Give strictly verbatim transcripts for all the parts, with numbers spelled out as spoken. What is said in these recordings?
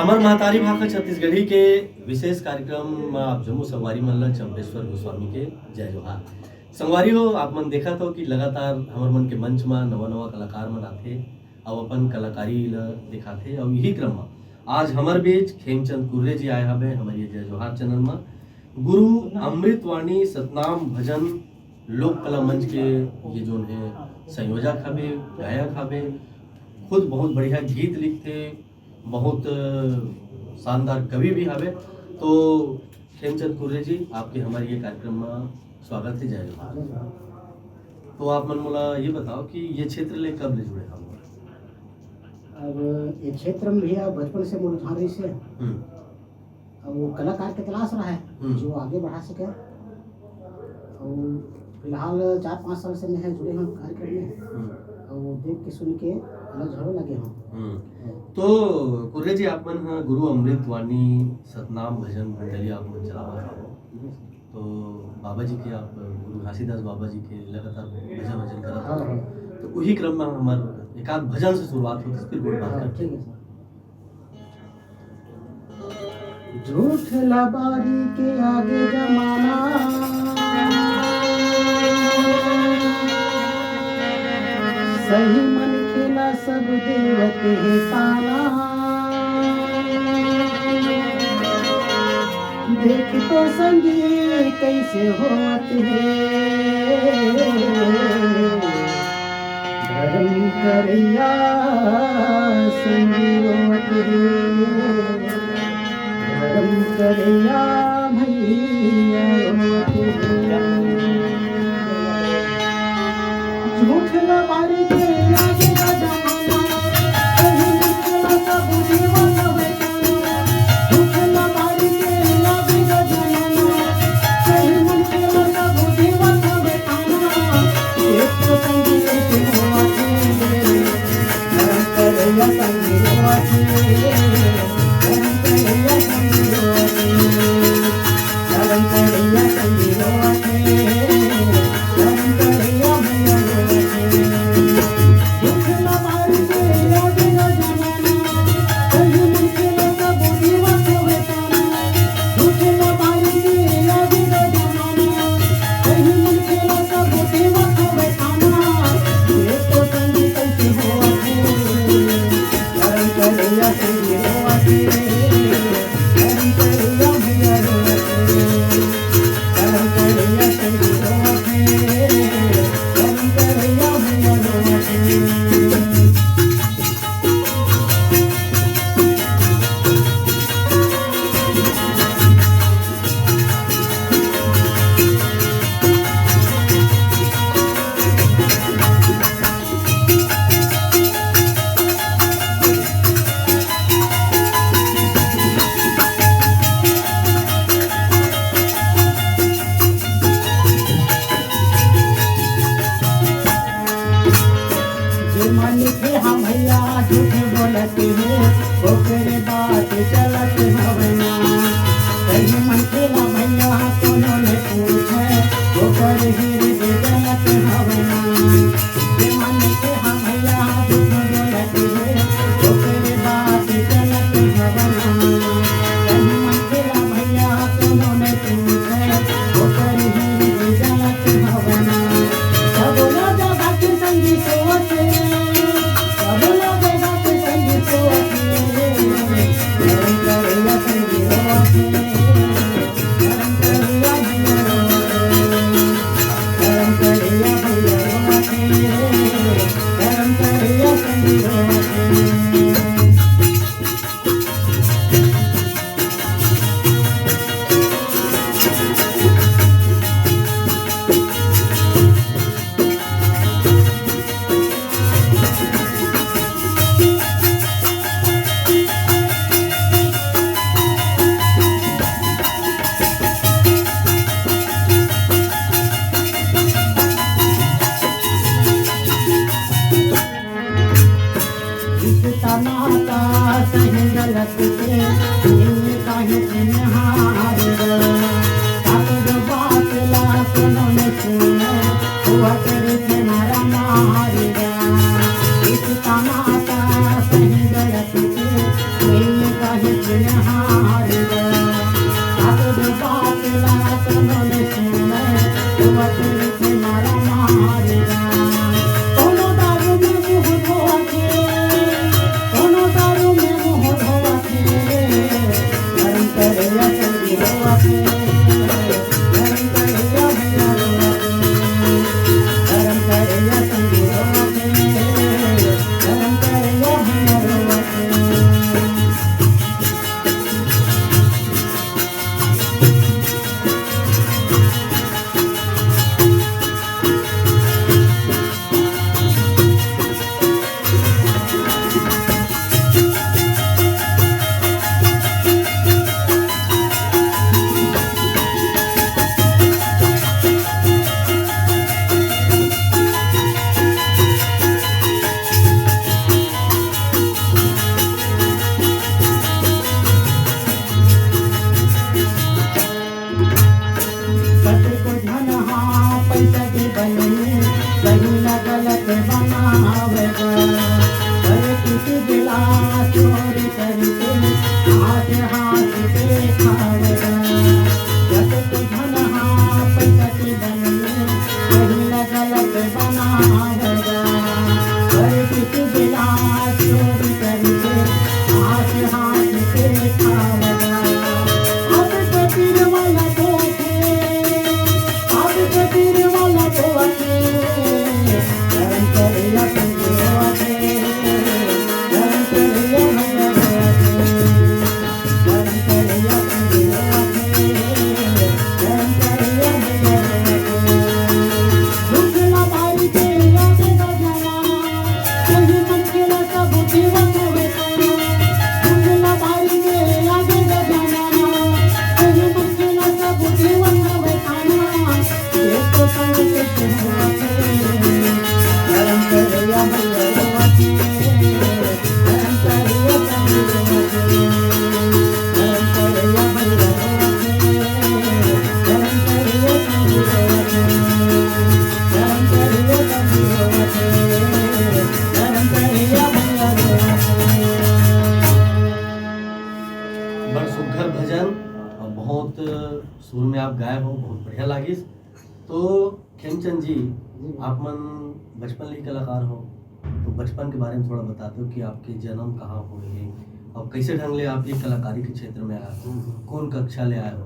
हमर महतारी भाखा छत्तीसगढ़ी के विशेष कार्यक्रम म आप जम्मो संगवारी मन ल चंपेश्वर गोस्वामी के जय जोहार। संगवारी हो, आप मन देखत हो कि लगातार हमर मन के मंच म नवा-नवा कलाकार मन आथे अउ अपन कलाकारी ल दिखाथे। अउ यही क्रम म आज हमर बीच खेमचंद कुर्रे जी आए हवे हमर ये जय जोहार चैनल म। गुरु अमृतवाणी सतनाम भजन लोक कला मंच के ये जोन है संयोजक हवे, गायक हवे, खुद बहुत बढ़िया गीत लिखथे, बहुत शानदार कवि भी हवे। तो खेमचंद कुर्रे जी, आपके हमर ये कार्यक्रम म स्वागत है, जय जोहार। तो आप मन मोला ये बताओ कि ये क्षेत्र ले कब ले जुड़े हव? अब ये क्षेत्र में भैया बचपन से मोर रुझान रहिस हे। हम्म। अब वो कलाकार के तलाश रहा है, हम्म। जो आगे बढ़ा सके। और फिलहाल चार पाँच साल से मैं जुड़े हूँ कार्यक्रम में। हम्म। और देख के सुन के अलग झगड़े लगे हूँ। हम्म। हाँ। तो कुर्रे जी, आप मन ह गुरु अमृतवाणी सतनाम भजन मंडली आप मन चलावत हव। जी सर। तो बाबा जी के आप गुरु घासीदास बाबा जी के लगातार भजन वजन करत हाँ, हव। हाँ। तो उही क्रम में हमर एक आध भजन से शुरुआत होती, फिर गोठ बात हाँ, करते। ठीक है सर। झूठ लबारी के आगे जमाना, सही मनखे ला सब देवत हे ताना। देख तो संगी कैसे होवत हे, धर्म करैया संगी रोवत हे, धर्म करैया भैया रोवत हे। झूठ लबारी के आगे जमाना, सही मनखे ला सब देवत हे। जे मन के हम भैया झूठ बोलत हे, ओकरे बात चलत हवे ना। सही मनखे ला भैया कोनो ने पूछे, ओकर हृदय जलत हवे ना। जे मन के हम भैया झूठ बोलत हे, ओकरे बात चलत हवे ना। सही मनखे ला भैया कोनो ने पूछे, ओकर हृदय जलत हवे ना। सब लोग बात संगी सोचे, सब लोग बात संगी सोचे। करम करैया संगी रोवत हे, करम करैया भैया रोवत हे, करम करैया भैया रोवत हे, करम करैया संगी रोवत हे। रिश्ता नाता सही गलत के, मिल काहे चिन्हार गा। सास जो बात ला कोनो न सुने, हुआ तेरे से मारा मार गा। रिश्ता नाता सही गलत के, मिल काहे कतको झन हा पैसा के बने, सही ला गलत बनावे गा। अरे कुछ दिला चोरी करके, हाथ हाथ देखावे गा। कतको झन हा पैसा के बने, सही ला गलत बनावे गा। अरे कुछ दिला चोरी करके, हाथ हाथ देखावे गा। अब तो तीर वाला तो अब तो तीर वाला तो आके, करम करैया संग आके, करम करैया भैया आके, करम करैया संग आके, करम करैया भैया आके। दुख ना बारी के आके बजाना, कहीं मन के ना सब जीवन में बड़ सुघर भजन और बहुत सुर में आप गाए हो, बहुत बढ़िया लागिस। तो खेमचंद जी, जी। आप मन बचपन ले ही कलाकार हो, तो बचपन के बारे में थोड़ा बताते हो कि आपके जन्म कहाँ हुए हे और कैसे ढंग ले आप ये कलाकारी के क्षेत्र में आए हो, हम्म। कौन कक्षा ले आए हो?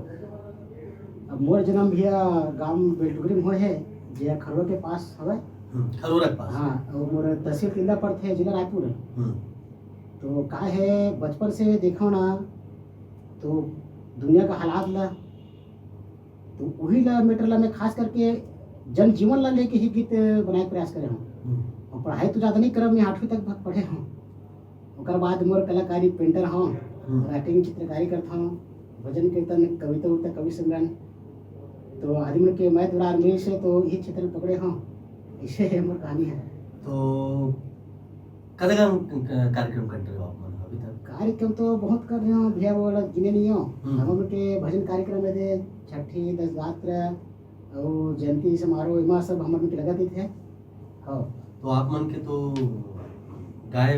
अब मोर जन्म भैया गांव बेलटुकरी में होए हे, जे खरोरा के पास हवे। हम्म, खरोरा के पास। हाँ, और मोर तहसील तिल्दा पड़थे, जिला रायपुर है। हम्म। तो का है, बचपन से देखो ना, तो दुनिया का हालात ला, तो वही ला, मैटर ला मैं खास करके जनजीवन ला लेके ही गीत बनाए के प्रयास करे हूँ। हम्म। और पढ़ाई तो ज़्यादा नहीं करब, मैं आठवीं तक भ-, पढ़े हूँ। ओकर बाद मोर कलाकारी पेंटर हूँ, हम्म। राइटिंग, चित्रकारी करता हूँ, भजन कीर्तन, कविता उविता, कवि सम्मेलन। तो आदमी के मैं दुरार मिल से तो यही क्षेत्र पकड़े हूँ। ऐसे है मोर कहानी है। तो कतका क-, कार्यक्रम कर रहे हो आप मन अभी तक? कार्यक्रम तो बहुत कर रहे हो भैया, वो वाला गिने नहीं हो। हम्म। हम लोग के भजन कार्यक्रम में दे, छठी, दस गात्र और जयंती समारोह, एमा सब हमर मन के लगत ही थे। हाँ। तो आप मन के तो गाय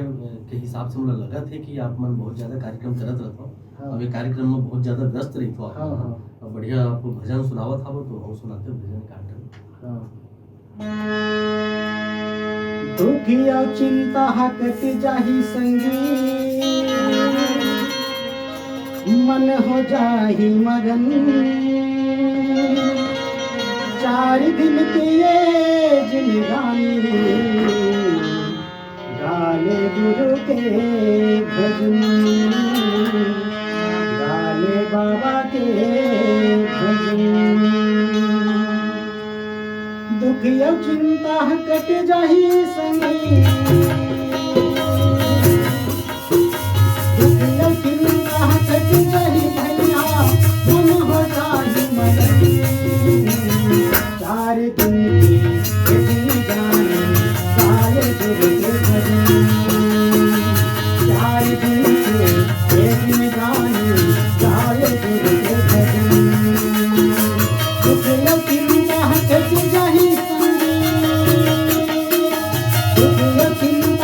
के हिसाब से मुझे लगत है कि आप मन बहुत ज्यादा कार्यक्रम करत रहत हो। हाँ। अब ये कार्यक्रम में बहुत ज्यादा व्यस्त रही हो आप हाँ, मन। हाँ। अब बढ़िया आप भजन सुनावत हव तो हम सुनाते हो भजन कार्यक्रम। हाँ। दुखिया चिंता हकत जाही संगी, मन हो जाही मगन। चार दिन के ये जिनगानी, गाले गुरु के भजन, गाले बाबा के भजन। दुख अउ चिंता कट जाही संगी, दुख अउ चिंता कट जाही भैया, मन हो जाही मगन। चार दिन की ये जिनगानी, गाले गुरु के भजन। चार दिन की ये जिनगानी, गाले गुरु के भजन। दुख अउ चिंता कट जाही संगी, दुख अउ चिंता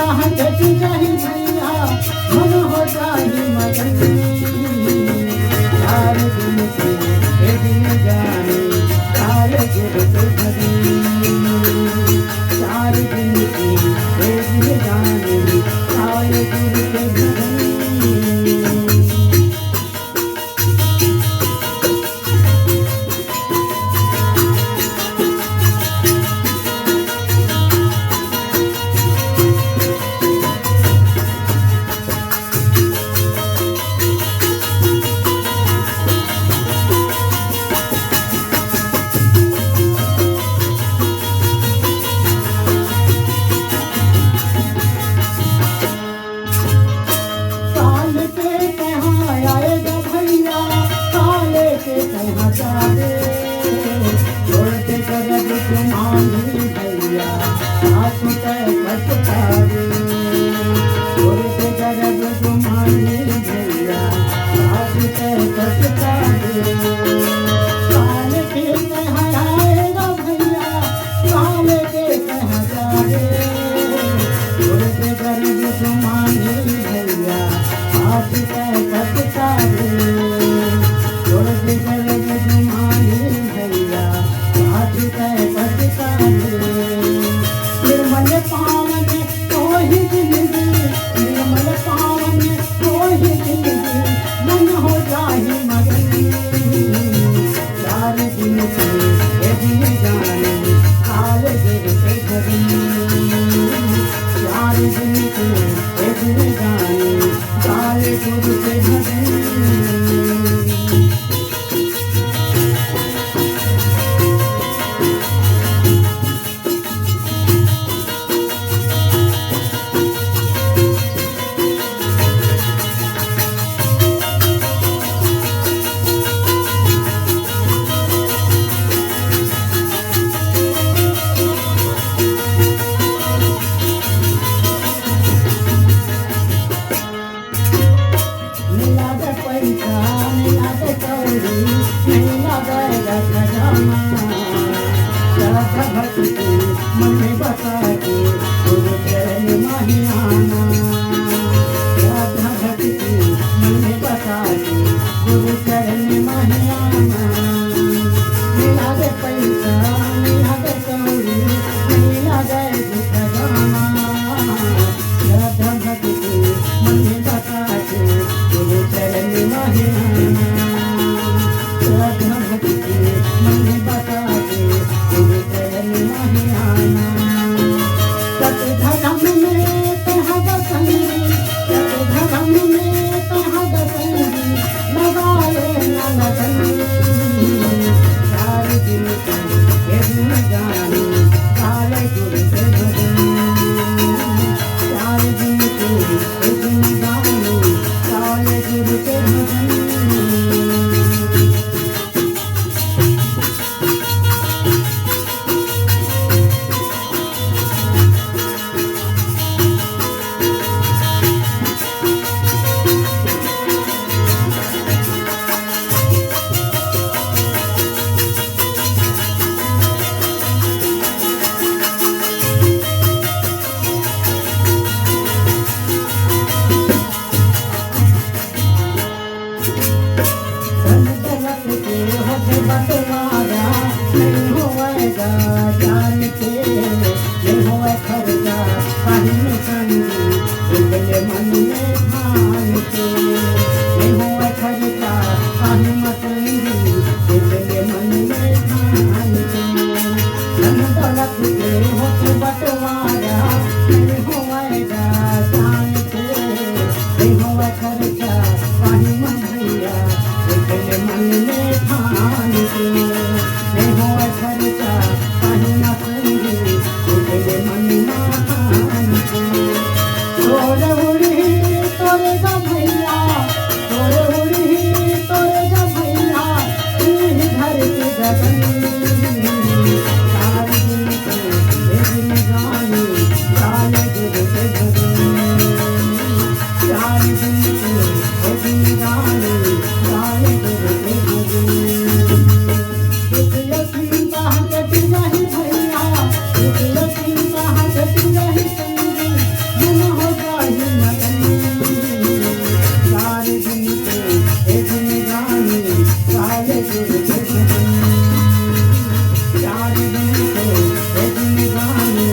पछतावे। काल के कहाँ आएगा भैया, काल के कहाँ जावे। छोड़ दे गर्व गुमानी भैया, आज तै पछतावे। छोड़ दे गर्व गुमानी भैया, आज तै पछतावे। निर्मल पावन होही जिंदगी, निर्मल पावन होही जिंदगी, मन हो जाही मगन। चार दिन के ए जिंदगानी, काल गुरु के भजन। चार दिन के ए जिंदगानी, काल गुरु के भजन। नइ लागे पइसा, नइ लागे कौड़ी, नइ लागे खजाना। श्रद्धा भक्ति मन में बसा के गुरु चरण माही आना। श्रद्धा भक्ति मन में बसा के गुरु चरण माही आना। नइ लागे पइसा, नइ लागे कौड़ी, नइ लागे खजाना। श्रद्धा भक्ति मन में बसा के गुरु चरण माही आना। श्रद्धा भक्ति मन में बसा के गुरु चरण माही आना। सत धर्म में तह बसंगी, सत धर्म में तह बसंगी, लगाए न लगन। चार दिन के ए जिंदगानी, काल गुरु के भजन। चार दिन के ए जिंदगानी, काल गुरु के भजन। धन दौलत के होथे बंटवारा, नइ होवय गा जान के, नइ होवय खर्चा काहीं में संगी, एक ले मन में ठान के। नइ होवय खर्चा काहीं में संगी, एक ले मन में ठान के। धन दौलत के होथे बंटवारा, नइ होवय गा जान के, नइ होवय खर्चा काहीं में भैया, एक ले मन में ठान के। नइ होवय खर्चा काहीं में संगी, एक ले मन में ठान के। तोर उड़ही तोर गा भैया, तोर उड़ही तोर गा भैया, इही धरती गगन। चार दिन के ए जिंदगानी, काल गुरु के भजन। चार दिन के ए जिंदगानी, काल गुरु के भजन। दुख या चिंता कट जाही भैया, दुख या चिंता कट जाही संगी, मन हो जाही मगन। चार दिन के ए जिंदगानी, काल गुरु के भजन। चार दिन के ए जिंदगानी,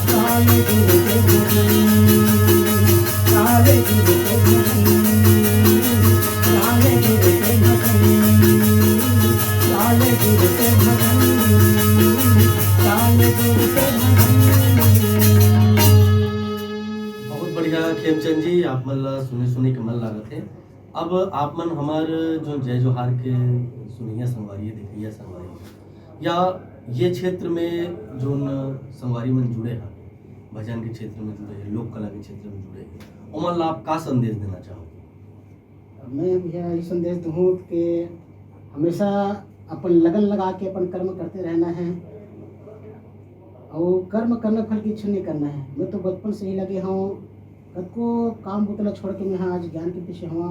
काल गुरु के भजन। काल गुरु के भजन। काल गुरु के भजन। काल गुरु के भजन। काल गुरु के भजन। बहुत बढ़िया खेमचंद जी, आप मन ला सुने सुने के मन लागत हे। अब आप मन हमार जो जय जोहार के सुनइया संगवारी हे, देखइया संगवारी हे, या ये क्षेत्र में जोन संगवारी मन जुड़े हे, भजन के क्षेत्र में जुड़े हे, लोक कला के क्षेत्र में जुड़े हे, ओमन ला आप का संदेश देना चाहोगे? मैं भैया ये संदेश दूँ कि हमेशा अपन लगन लगा के अपन कर्म करते रहना है और कर्म करना, फल की इच्छा नहीं करना है। मैं तो बचपन से ही लगे हूँ, कतको काम बुतला छोड़ के मैं हाँ आज ज्ञान के पीछे हूँ।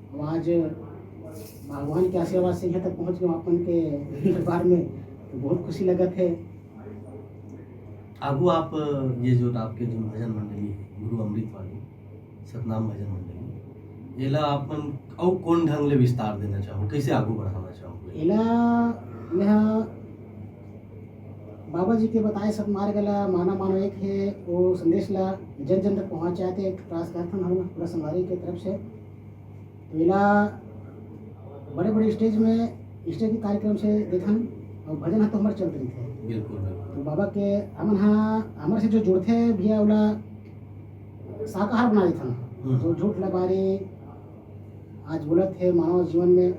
और आज भगवान के आशीर्वाद से यहाँ तक पहुँच गए आप मन के दरबार में, तो बहुत खुशी लगत है। आगू आप ये जो आपके जो भजन मंडली है, गुरु अमृत वाली, सतनाम भजन मंडली, एला आप मन अउ कौन ढंग ले विस्तार देना चाहो, कैसे आगू बढ़ाना चाहो? एला मैं बाबा जी के बताए सतमार्ग ला माना मानो एक है, वो संदेश ला जन जन तक पहुँचाते एक प्रयास करथन हम पूरा संगवारी के तरफ से। तो एला बड़े-बड़े स्टेज में, स्टेज के कार्यक्रम से देखन, और भजन ह तो हमर चलत रहिथे। बिल्कुल, बिल्कुल। तो बाबा के हमन ह, हमर से जो जुड़थे भैया, ओला शाकाहार बना देथन। हम्म। जो झूठ लबारी आज बोलत हे मानव जीवन में,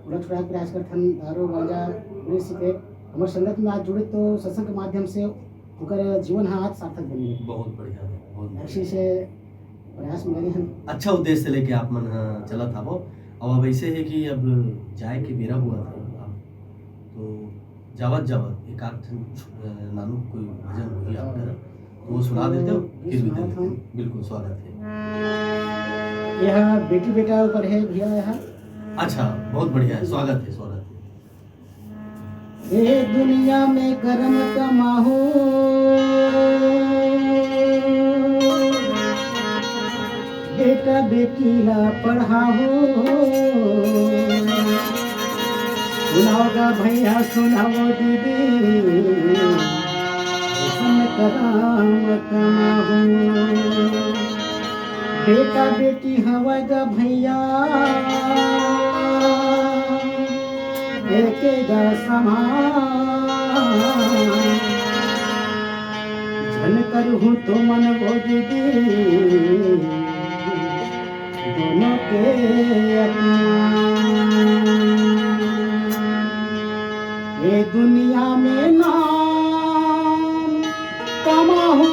ओला छुड़ाए के प्रयास करथन, दारू, गांजा, बीड़ी, सिगरेट। हमर संगत में आज जुड़े तो सत्संग के माध्यम से ओकर जीवन ह आज सार्थक बने। बहुत बढ़िया, बहुत बढ़िया। ऐसे से प्रयास में लगे हन। अच्छा उद्देश्य लेके आप मन ह चलत हवो। और अब ऐसे है कि अब जाए के बेरा हुआ था, अब तो जावत जावत एक आध ठन, अ, नानू कोई भजन होही आप कर, तो वो सुना देते हो, फिर भी दे देते हैं। बिल्कुल, स्वागत है। यह बेटी बेटा ऊपर है भैया, यह। अच्छा, बहुत बढ़िया है, स्वागत है, स्वागत है। ए दुनिया में करम कमाहू, बेटा बेटी ला पढ़ाहू। सुनाओ गा भैया, सुनाओ दीदी, ऐसन करम कमाहू। बेटा बेटी हवय गा भैया, एके गा समान। झन करहु तुमन वो दीदी, दोनों के अपमान। ये दुनिया में नाम कमाहू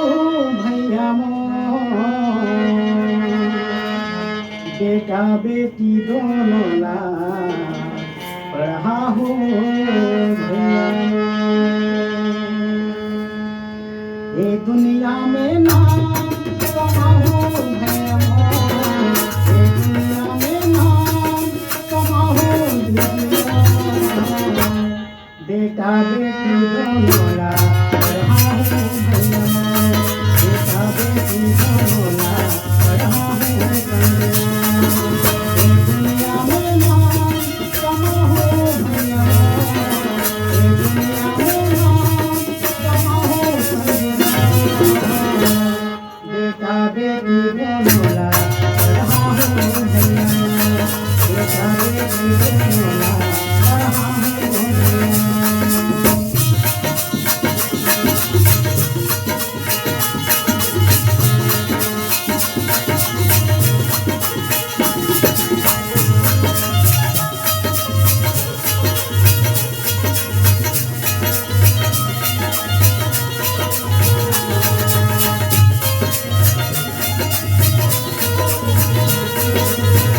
भैया मोर, बेटा बेटी दोनों ला पढ़ाहू भैया। ये दुनिया में नाम कमाहू भैया मोर, ये दुनिया में नाम कमाहू भैया मोर। बेटा बेटी दोनों ला पढ़ाहू भैया मोर, बेटा बेटी दोनों ला पढ़ाहू भैया मोर। ये दुनिया में नाम कमाहू भैया मोर, ये दुनिया में नाम कमाहू भैया मोर। बेटा बेटी दोनों ला पढ़ाहू भैया, बेटा बेटी दोनों ला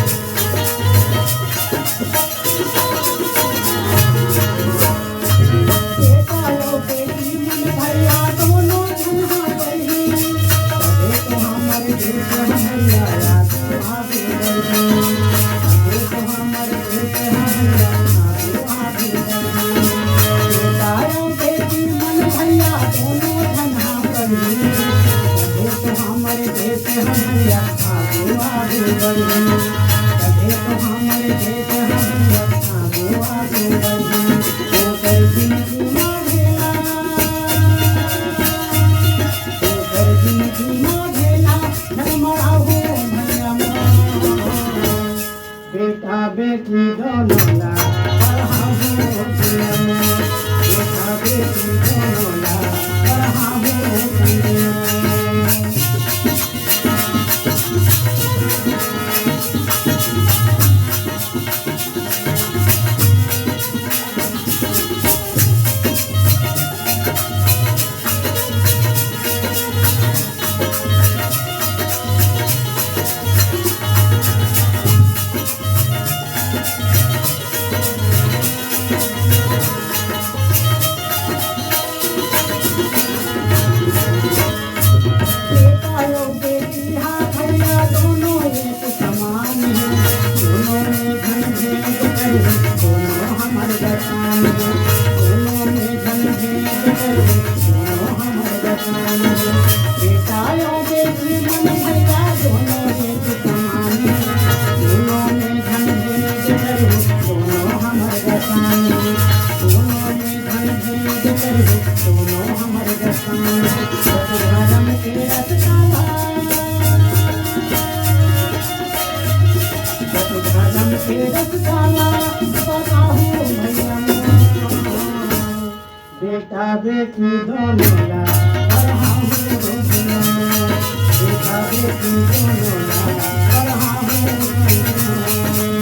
पढ़ाहू भैया। बेटा बेटी दोनों ला पढ़ाहू भैया मोर, बेटा बेटी दोनों ला पढ़ाहू भैया मोर। रसगुल्ला बताहू भैया मोर। बेटा बेटी दोनों ला पढ़ाहू भैया मोर। बेटा बेटी दोनों ला पढ़ाहू भैया मोर।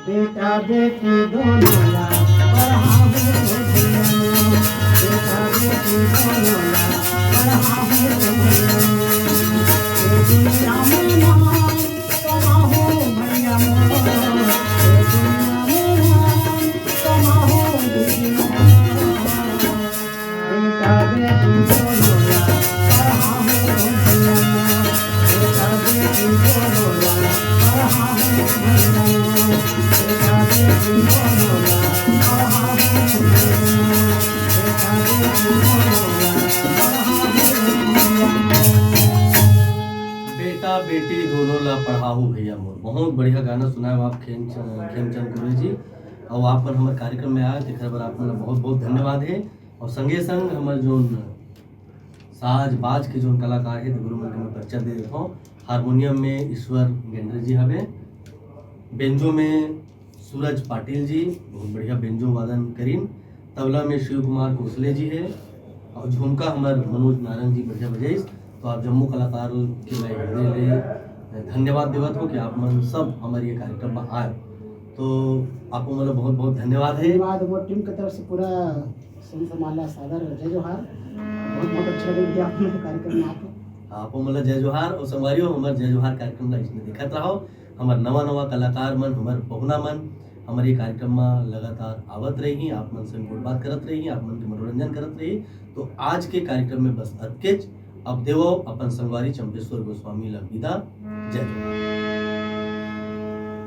बेटा बेटी दोनों ला पढ़ाहू भैया मोर। बेटा बेटी दोनों ला पढ़ाहू भैया मोर। ए दुनिया में नाम कमाहू भैया मोर। ए दुनिया में नाम कमाहू दीदी मोर। बेटा बेटी दोनों ला पढ़ाहू भैया मोर। बहुत बढ़िया गाना सुनाए आप खेमचंद खेमचंद कुरेश जी। अउ आप मन हमर कार्यक्रम में आए, तेकर बर आप मन ला बहुत बहुत धन्यवाद हे। अउ संगे संग हमर जोन साज बाज के जोन कलाकार हे, ते गुरु मन के मैं परिचय दे देथौं। हारमोनियम में ईश्वर गेंडरे जी हवे, बेंजो में सूरज पाटिल जी, बहुत बढ़िया बेंजो वादन करीन, तबला में शिव कुमार कोसले जी हे, अउ झुमका हमर मनोज नारंग जी बढ़िया बजाइस। तो आप जम्मो कलाकार के मैं हृदय ले धन्यवाद देवत हौं कि आप मन सब हमर ये कार्यक्रम में आए। तो आप मन ला बहुत बहुत धन्यवाद हे। धन्यवाद, मोर टीम के तरफ से पूरा संत समाज ला सादर जय जोहार। बहुत बहुत अच्छा लगे कि आप मन के कार्यक्रम में आके। आप मन ला जय जोहार अउ संगवारी हो, हमर जय जोहार कार्यक्रम ला इसने देखत रहो। हमर नवा नवा कलाकार मन, हमर पहुना मन हमर ये कार्यक्रम में लगातार आवत रही, आप मन से गोठ बात करत रही, आप मन के मनोरंजन करत रही। तो आज के कार्यक्रम में बस अतकेच। अब देवो अपन संगवारी चंपेश्वर गोस्वामी ला विदा। जय जोहार।